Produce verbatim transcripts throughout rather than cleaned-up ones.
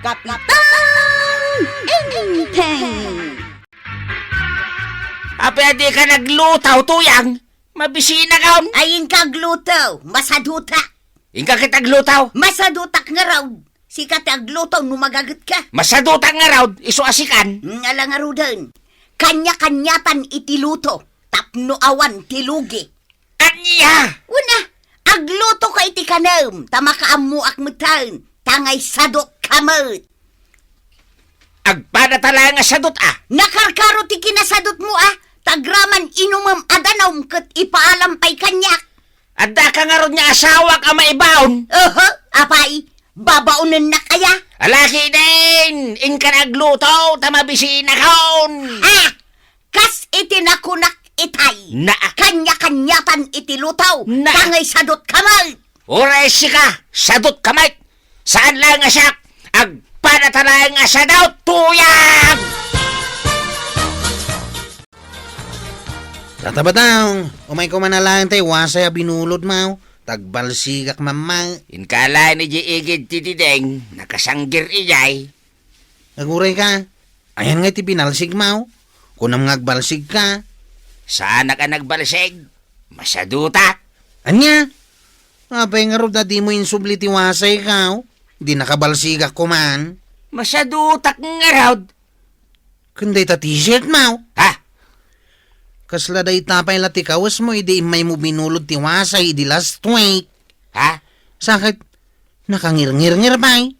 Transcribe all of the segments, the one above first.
Kapitan Enteng! Apay a dika nagluto, Tuyang? Mabisinakon. Ay, inka agluto. Masaduta. Inka ket agluto. Masadutak ngarud. Sika ti agluto no magagetka. Masadutak ngarud, isu a sikan. Ngala ngaruden. Kanya-kaniatan iti luto. Tapno awan ti lugi. Ania? Una, aglutoka iti kanem, ta makaammoak metten, ta naisadutka met. Agpadata laeng a sadut a. Nakarkaro ti kinasadutmo a, ta agraman inumem a danum ket ipaalam pay kaniak. Addaka ngarud nga asawak a maibaon? Oho, apay, babaonennak aya? Alaki din, inka agluto, ta mabisinakon. Ha? Kas iti nakunak itay. Naa. Kanya-kaniatan iti luto. Naa. Tangay sadut kamay. Uray sika, sadut kamay. Saan laeng a siak, agpadata laeng a sadut, Tuyang! Tata Badong, umay koma laeng tay wasay a binulodmo, ta agbalsigak mamma. Inka laeng idiay igid ti diding, nakasanggir idiay. Aguray ka. Ayan nga iti binalsigmo? Kunam nga agbalsigka. Saanak a nagbalsig. Masadutak. Ania? Apay ngarud a dimo insubli ti wasayko? Di nakabalsigak koman. Masadutak ngarud. Ken dayta t-shirtmo? Ha? Kasla dayta pay la ti kawesmo idi immaymo binulod ti wasay idi last week. Ha? Sakit, nakangirngirngir pay.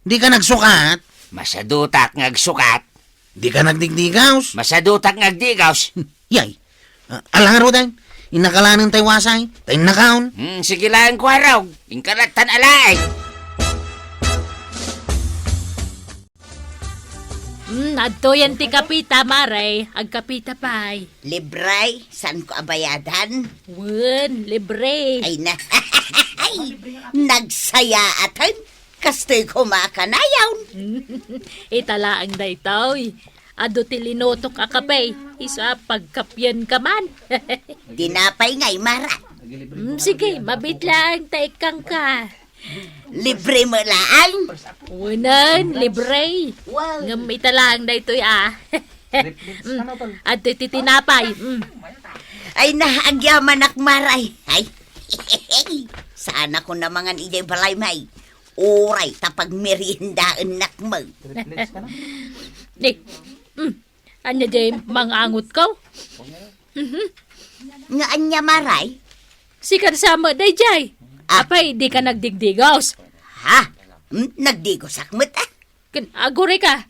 Dika nagsukat? Masadutak nga agsukat. Dika nagdigdigaws? Masadutak nga agdigaws. Yay. Ah, ala ngaruden. Innaka laeng tay wasay. Ta innakaon. Hmm, sige laeng kuarog. Inka lattan alaeng. Hmm, adtoyen ti kapita, Mare. Agkapita pay. Libre, saanko a bayadan? Wen, libre. Ay na. Ay, nagsayaaten. Kastoy koma kanayon. Ita laeng daytoy. Adu ti linutok a kape, isu a pagkapienka man. Tinapay ngay, Mara. Mm, sige, mabiit laeng ta ikkangka. Libre met laeng. Wen, libre. Wow. Ngem ita laeng daytoy a. Mm, adtoy ti tinapay. Mm. Ay na, agyamanak, Mara. Ay. Saanakon a mangan idiay balaymi. Uray ta pagmeriendaennak met. Ni, mm, ania diay mangangotko? Mhm. Nga ania, Mare? Sika sa met daydiay. Ah. Apay, dika nagdigdigos? Ha? Hmm? Nagdigosak met, ah. Ken, aguray ka.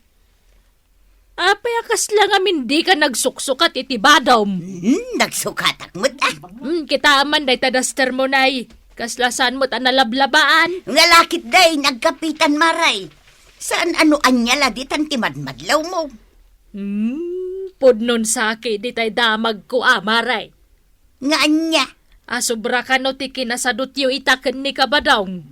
Apay a kasla ngamin dika nagsuksukat iti badom? Hmm, nagsukatak met, ah. Hmm, kitaem man dayta daster mo nay. Kasla saan met a nalablabaan? Nga lakit day, nagkapitan, Mare. Saan a no ania la ditan ti madmadlawmo? Hmm, pudnon saki ditay damagko a, Mare. Nga ania? A sobra kano ti kinasadutyo ita ken ni Kabadong.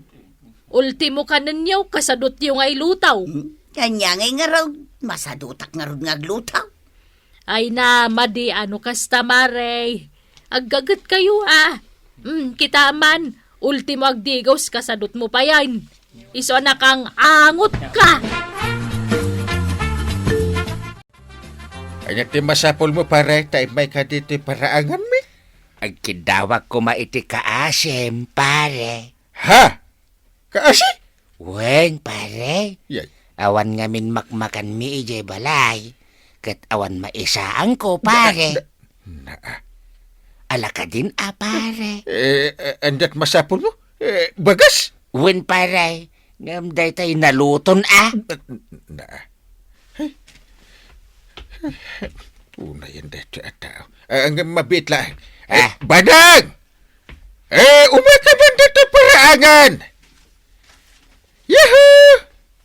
Ultimo kanenyo, kasadutyo nga iluto. Hmm? Ania ngay ngarud? Masadutak ngarud nga agluto. Ay na, madi a no kasta, Mare. Aggagetkayo, a. Hmm, kita man. Ultimo agdigos, kasadutmo payen. Isu a nakang-angotka. Ania ti masapulmo, pare, ta immayka ditoy paraanganmi? Agkiddawak koma iti kaasim, pare. Ha? Kaasi? Wen, pare. Yay. Awan ngamin makmakanmi idiay balay, ket awan maisaanko, pare. Na, na, na, ah. Ala kadin a, pare. Eh, eh, andat masapulmo? Eh, bagas? Wen, pare. Ngem daytay naluton a. Na. Unayen daytoy a tao. Ah, ngem mabiit laeng. Eh, ah. Badang! Eh, umay ka man ditoy paraangan! Yahoo!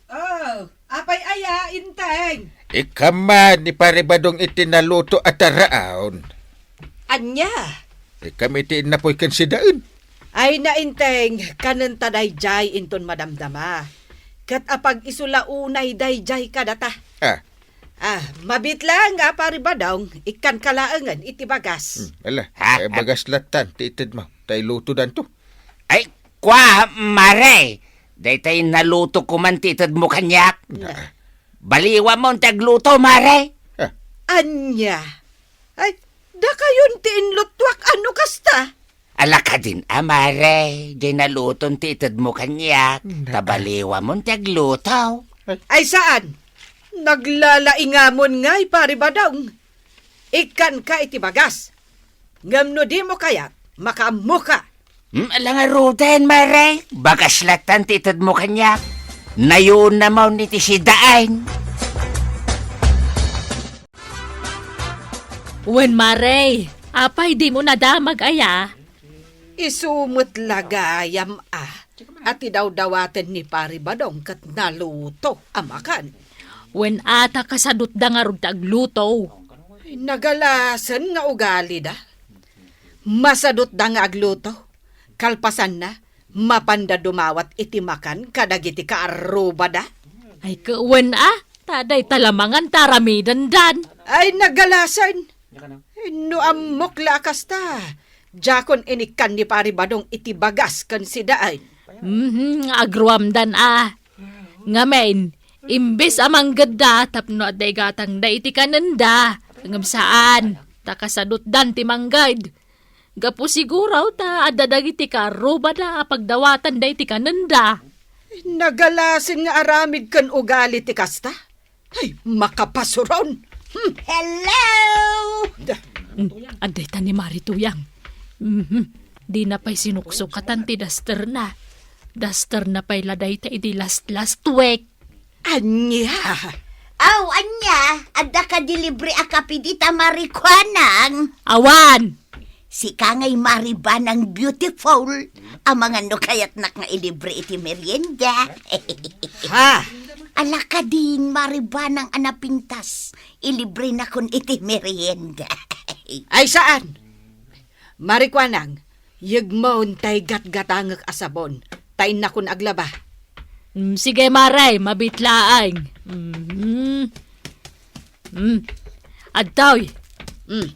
Oh, apay aya, Inteng? Ikam man ni Pare Badong iti naluto a taraon. Ania? Ikam iti innapoy ken sidaen. Ay na, Inteng, kanen ta daydiay inton madamdama. Ket apag-isu la unay daydiay kadata. Ah. Ah, mabiit laeng nga, Pare Badong, ikkanka laengen iti bagas. Hmm, ala, eh, bagas lattan ti itedmo, ta ilutodanto. Ay, kua, Mare, Daytay naluto ko man ti itedmo kaniak. Baliwamon ti agluto, Mare. Ania? Ay, dakayon ti inluttuak a no kasta? Ala kadin a, Mare, diay naluton ti itedmo kaniak. Ta baliwamon ti agluto. Ay, saan. Naglalaingamon ngay, Pari Badong. Ikkanka iti bagas. Ngem no dimo kayat, makaammoka. Hmm, ala ngaruden, Mare. Bagas lattan ti itedmo kaniak. Nayonamon iti sidaen. Wen, Mare, apay dimo nadamag aya? Isu met la gayam a, a ti dawdawaten ni Pari Badong ket naluto a makan. Wen a, ta kasadutda ngarud ti agluto. Nagalasen nga ugalida. Masadutda nga agluto. Kalpasanna, mapanda dumawat iti makan kadagiti kaarrubada. Ay, ket wen a, ta dayta la mangan ta aramidendan. Ay, nagalasen. No ammok la a kasta, diakon inikkan ni Pari Badong iti bagas ken sidaen. Mhm, agruamdan a. Ngamin, imbes a manggedda tapno adda igatangda iti kanenda, ngem saan, ta kasadutdan ti mangged. Gapu siguro ta adda dagiti kaarrubada a pagdawatanda iti kanenda. Nagalasin nga aramid ken ugali ti kasta. Ay, makapasuron! Hmm. Hello! Da- Hmm, adda ita ni Mari Tuyang. Mhm. Dina pay sinuksukatan ti dasterna. Dasterna pay la dayta idi last, last week. Ania? Aw, ania? Adda kadi libre a kape dita, Mari Kuanang? Awan! Sika ngay Mari Banang Beautiful. Amangan no kayatnak nga ilibre iti merienda. Ha? Ala kadin, Mari Banang a napintas. Ilibrenakon iti merienda. Ay, saan? Mari Kuanang, yegmon tay gatgatangek a sabon, ta innakon aglaba. Mm, sige, Mare, mabit laeng. Mm. Mm. Adtoy. Mm.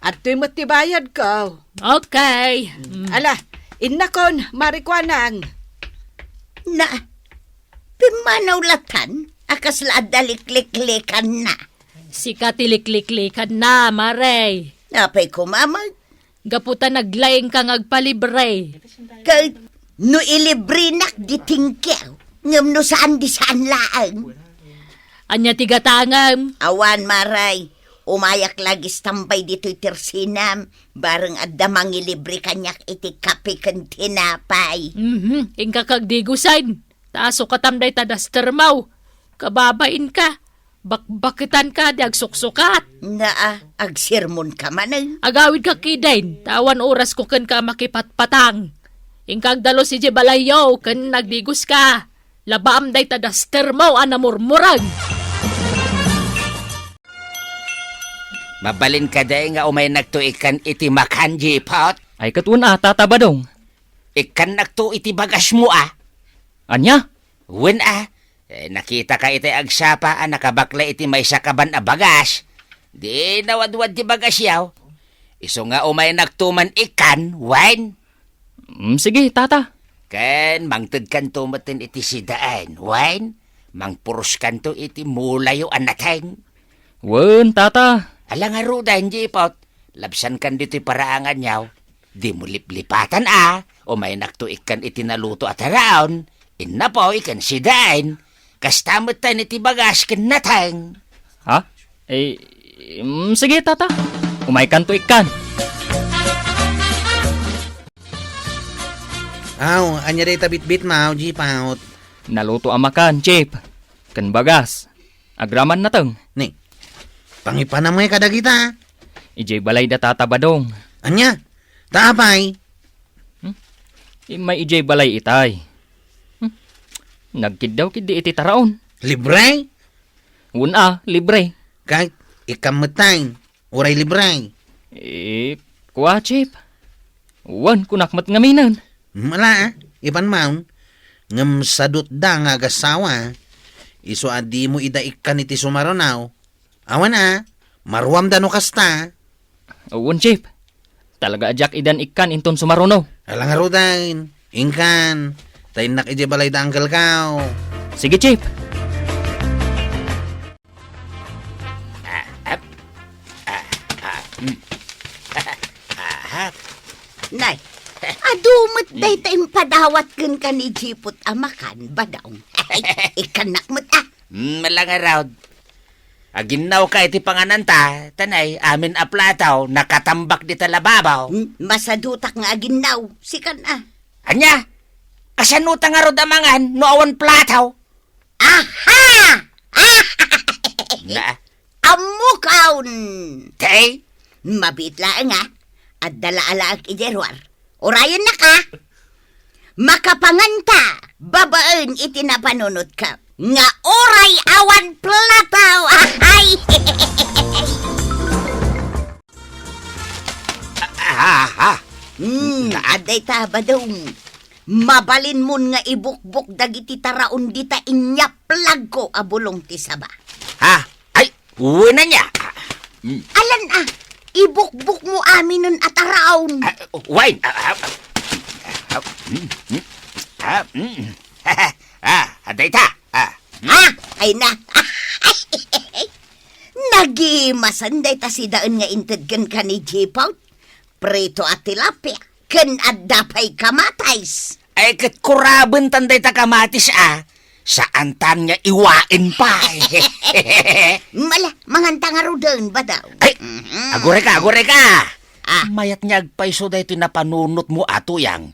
Adtoy met ti bayadko. Okay. Mm. Ala, innakon, Mari Kuanang. Na, pimmanaw lattan, a kasla adda likliklikanna. Sika ti likliklikanna, Mare. Apay koma met? Gapu ta naglaingka nga agpalibre. Ket no ilibrenak di thank you, ngem no saan di saan laeng. Ania ti gatangem? Awan, Mare. Umayak la agistambay ditoy tersinam, bareng adda mangilibre kaniak iti kape ken tinapay. Mhm, inka kagdigusen. Ta sukatam dayta dastermo. Kababainka. Bakbaketanka di agsuksukat. Naa, agsermonka manen. Agawidka kidin, ta awan orasko kenka a makipatpatang. Inka agdalus idiay balayyo ken agdiguska. Labaam dayta dastermo a namurmureg. Mabalin kadi nga umaynakto ikkan iti makan, Jipot? Ay, ket wen a, Tata Badong. Ikkannakto iti bagasmo a. Ania? Wen a. Eh, nakitaka itay agsapa a nakabaklay iti maysa kaban a bagas. Di nawadwad ti bagasyo. Isu nga umaynakto man ikkan, wen? Mm, sige, Tata. Ken mangtedkanto metten iti sidaen, wen? Mangpuruskanto iti mulayo a nateng. Wen, Tata. Ala ngaruden, Jipot. Labsankan ditoy paraanganyo. Dimo liplipatan a, umaynakto ikkan iti naluto a taraon, innapo ikan sidaen, kasta metten iti bagas ken nateng. Ha? Eh, mm, sige, Tata. Umaykanto ikkan. Aw, ania dayta bitbitmo, Jipot? Naluto a makan, Chief. Ken bagas. Agraman nateng. Ni, pangipanam ngay kadagita? Idiay balay da Tata Badong. Ania? Ta apay? Hmm? Immay idiay balay itay. Hmm? Nagkiddaw ketdi iti taraon. Libre? Wen a, libre. Ket ikkan metten, uray libre? Eh, kua, Chief. Wen, kunak met ngaminen. Mala, ipanmon. Ngem sadutda nga agassawa. Isu a dimo ida ikkan iti sumaruno. Awan a, maruamda no kasta. Wen, Chief. Talaga a diak idan ikkan inton sumaruno. Ala ngaruden, inkan. Ta innak idiay balay da uncle-ko. Sige, Chief. Ah, ah, ah, ah, mm. Ah, ah. Nay, adu met dayta impadawat kenka ni Jipot a makan, Badong. Ay, ikkannak met, ah. Mm, ala ngarud. Aginnawka iti pangananta, ta nay, amin a plato, nakatambak dita lababo. Hmm, masadutak nga aginnaw. Sikan, ah. Ania? Kasano ta ngarud a mangan no awan plato? Aha! Na? Ammokon! Tay? Mabiit laeng, ah. Adda la alaek idiay ruar. Urayennaka. Makapanganta babaen iti napanunotko nga uray awan plato. Ahay! Ah, ah, ah. Hmm, adda ita, Badong. Mabalinmon nga ibukbok dagiti taraon dita inyaplagko a bulong ti saba. Ha? Ay, wen ania. Mm. Alan a, ibukbokmo aminen a taraon. Ah, wen. Ah, ah, ah, mm, mm. Ah, mm. Ah, adda ita. Ah. Ah, ay na. Nagimasan dayta sidaen nga inted kenka ni Jipot. Prito a tilapia, ken adda pay kamatis. Ay, ket kurabentan dayta kamatis, a. Saantan nga iwaen pay. Mala, manganta ngaruden, Badong. Ay, mhm. Agurayka, agurayka. Ah. Mayat nga agpayso daytoy napanunotmo a tuyang.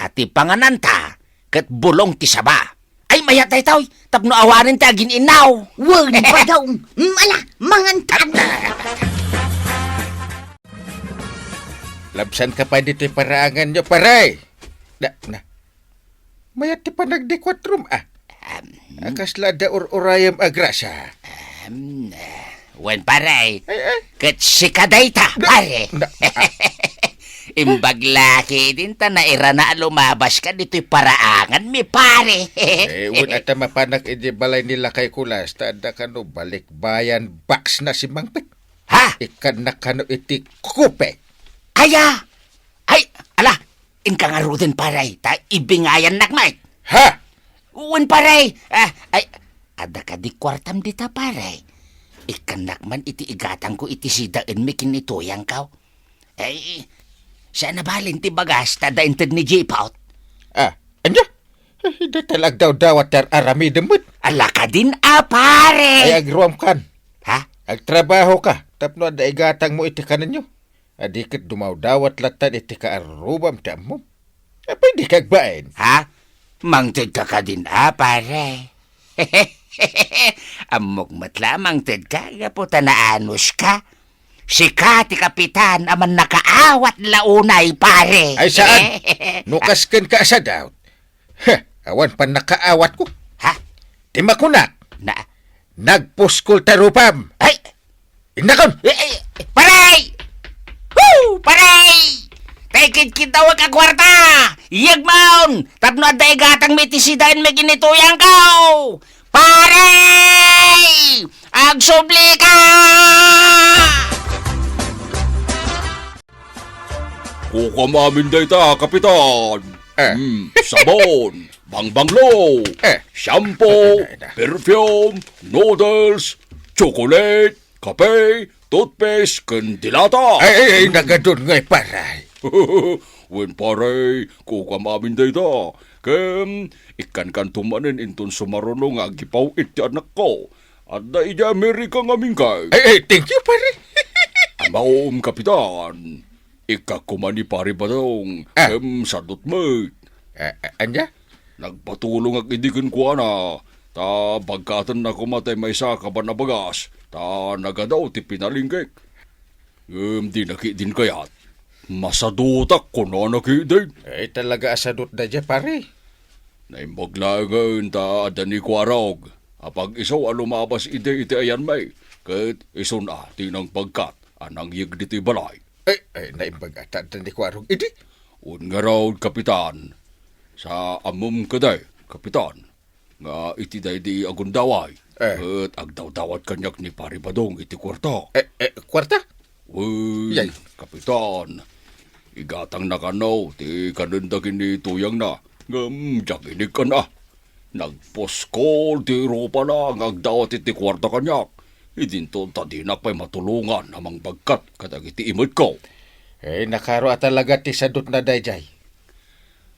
A ti pangananta, ket bulong ti saba. Ay, mayat daytoy, tapno awanen ti agin-innaw. Wen, Badong. Mala, mangantan. Labsanka pay ditoy paraanganyo, pare. Na, na. Mayat ti panagdikuatrom, ah. Ahem. A, kasla adda ur-urayem a grasa. Ahem, eh, wen, pare. Ay, ay. Ket sika dayta, na, pare. Na, ah. Imbag la ketdin ta nairana a lumabaska ditoy paraanganmi, pare. Eh, wen, ata mapanak idiay balay ni Lakay Kulas, ta adda kano balikbayan box na si Mangpet. Ha? Ikkannak kano iti kupe. Aya! Ay, ala, inka ngaruden, pare, ta ibingayannak met. Ha? Wen, pare. Ah, ay, adda kadi kuartam dita, pare? Ikkannak man iti igatangko iti sidaenmi ken ni tuyangko. Ay, saan a balin ti bagas ta adda inted ni Jipot? Ah, ania? Eh, dayta la agdawdawat ti ar-aramidem met. Ala kadin a, pare. Ay, agruamkan. Ha? Agtrabahoka tapno adda igatangmo iti kanenyo. A di ket dumawdawat lattan iti kaarrubam ti ammom. Apay dika agbain? Ha? Mangtedka kadin a, pare? Ammok met la a mangtedka gapu ta naanuska. Sika ti kapitan a mannakaawat la unay, pare. Ay, saan? No kas kenka a sadaut, heh, awan pannakaawatko. Ha? Ti makunak, na, nagpuskol ta rupam. Ay! Innakon! Eh, eh, pare! Woo! Pare! Tay kitkitaw a kuarta! Yegmon! Tapno adda igatangmi ti sidaenmi ken ni tuyangko! Pare! Agsubli ka! Kukuam amin dayta, Kapitan. Eh. Hmm, sabon, bangbanglo, eh, shampoo, eh, eh, eh, perfume, noodles, chocolate, kape, toothpaste, ken dilata. Ay, ay, ay, nagadun ngay, pare. Wen, pare, kukuam amin dayta. Ken, ikkankanto manen inton sumaruno nga agipaw-it ti anakko. Adda idiay Amerika ngamin kay. Ay, ay, thank you, pare. Amom, Kapitan. Ikkak koma ni Pare Badong, ah, ken sadut met. Ah, ah, ania? Nagpatulongak idi kenkuana, ta bagkatenna koma tay maysa a kaban a bagas, ta nagadaw ti pinalingkek. Ngem dina ketdin kayat. Masadutak, kunana ketdin. Ay, talaga a sadut daydiay, pare. Naimbag laengen ta adda ni Kuarog a pag-isu a lumabas idi iti ayanmi, ket isun a ti nangpagkat a nangyeg ditoy balay. Ay, ay, naimbag a ta adda ni Kuarog idi? Wen ngarud, Kapitan. Sa ammom kadi, Kapitan, nga iti daydi a gundaway, eh, ket agdawdawat kaniak ni Pare Badong iti kuarta. Eh, eh, kuarta? Wen, yay, Kapitan. Igatangna kano ti kanenda ken ni tuyangna. Ngem diak inikkan a. Nagpuskol ti rupana nga agdawat iti kuarta kaniak. Idinto ta dinak pay matulongan a mangbagkat kadagiti imetko. Eh, nakaro a talaga ti sadutna daydiay.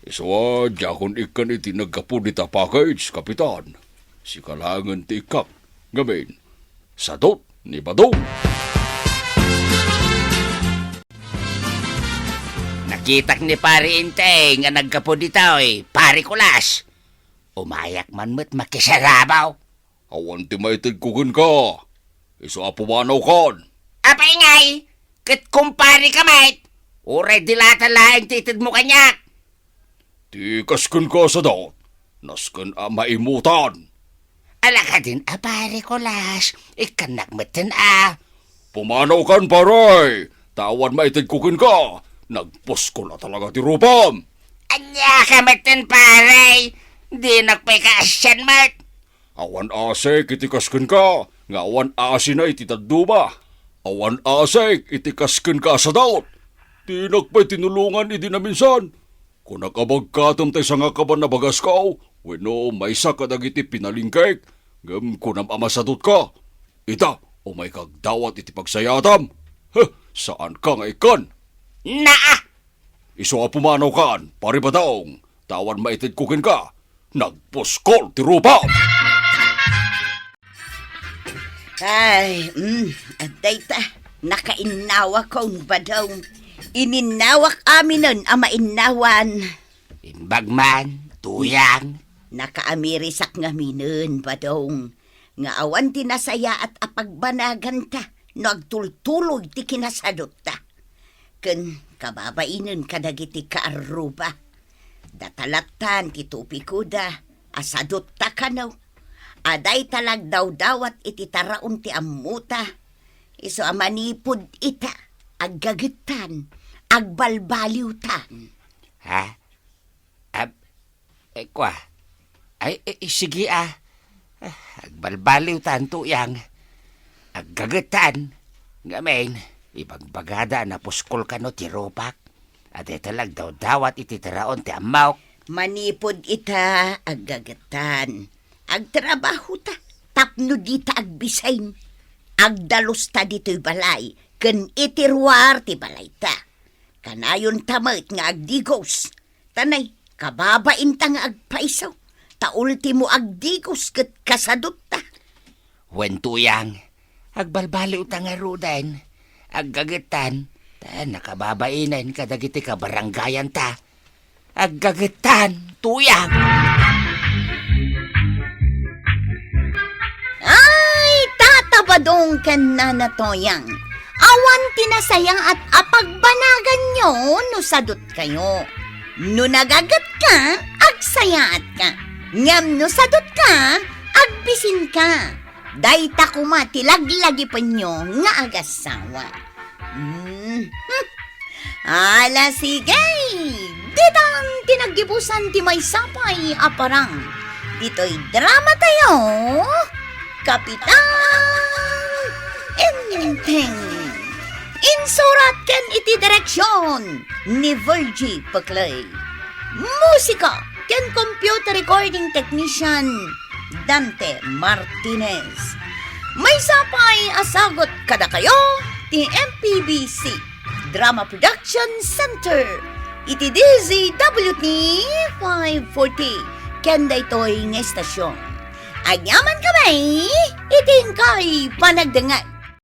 Isu a diakon ikkan iti naggapu dita package, Kapitan. Sika laengen ti ikkak. Ngamin, sadut ni Badong. Nakitak ni Pare Inteng nga naggapu ditoy, Pare Kulas. Umayak man met makisarabaw. Awan ti maitedko kenka. Isu a pumanawkan. Apay ngay, ket kumpareka met. Uray dilata laeng ti itedmo kaniak. Ti kas kenka a sadut, nasken a maimutan. Ala kadin a Pare Kulas, ikkannak metten a. Pumanawkan, pare, ta awan maitedko kenka. Nagpuskol a talaga ti rupam. Ania ka metten, pare? Dinak pay kaasian met. Awan asik iti kas kenka, nga awan asina iti dadduma. Awan asik iti kas kenka a sadut. Dinak pay tinulongan idi naminsan. Kunak a bagkatem tay sangakaban a bagasko, wenno maysa kadagiti pinalingkek, ngem kunam a masadutka. Ita, umayka agdawat iti pagsayaatam. Heh, saanka nga ikkan. Naa! Isu a pumanawkan, Pare Badong, ta awan maitedko kenka. Nagpuskol ti rupam! Ay, mm, adda ita, nakainnawakon, Badong. Ininnawak aminen a mainnawan. Imbag man, Tuyang. Nakaamirisak ngaminen, Badong, nga awan ti nasayaat a pagbanaganta no agtultuloy ti kinasadutta. Ken kababainen kadagiti kaarruba. Data lattan ti tupikoda a sadutta kano. A dayta la agdawdawat iti taraon ti ammota. Isu a manipud ita, aggagettan, agbalbaliwtan. Ha? Ab-, eh, kua. Ay, eh, eh, sige, ah. Ah, agbalbaliwtan, Tuyang. Aggagettan. Ngamin, ibagbagada a napuskol kano ti rupak. A dayta la agdawdawat iti taraon ti ammok. Manipud ita, aggagettan. Agtrabahota tapno dita agbiseng. Agdalusta ditoy balay ken iti ruar ti balayta. Kanayonta met nga agdigos. Ta nay, kababainta nga agpayso, ta ultimo agdigos ket kasadutta. Wen, Tuyang, agbalbaliwta ngaruden, aggagettan, ta nakababainen kadagiti kabarangayanta. Aggagettan, Tuyang! Ay, Tata Badong ken Nana Toyang, awan ti nasayaat a pagbanaganyo no sadutkayo. No nagagetka, agsayaatka. Ngem no saduttka, agbisinka. Dayta koma ti laglagipenyo nga agassawa. Mhm. Ala, sige! Ditan ti naggibusan ti maysa pay a parang. Ditoy drama tayo, Kapitan Enteng. Insurat ken iti direksyon ni Virgie Peclay. Musika ken computer recording technician Dante Martinez. Maysa pay a sagut kadakayo ti M P B C Drama Production Center iti D Z W T five forty ken daytoy nga estasyon. Agyaman kami iti inkay panagdengngeg.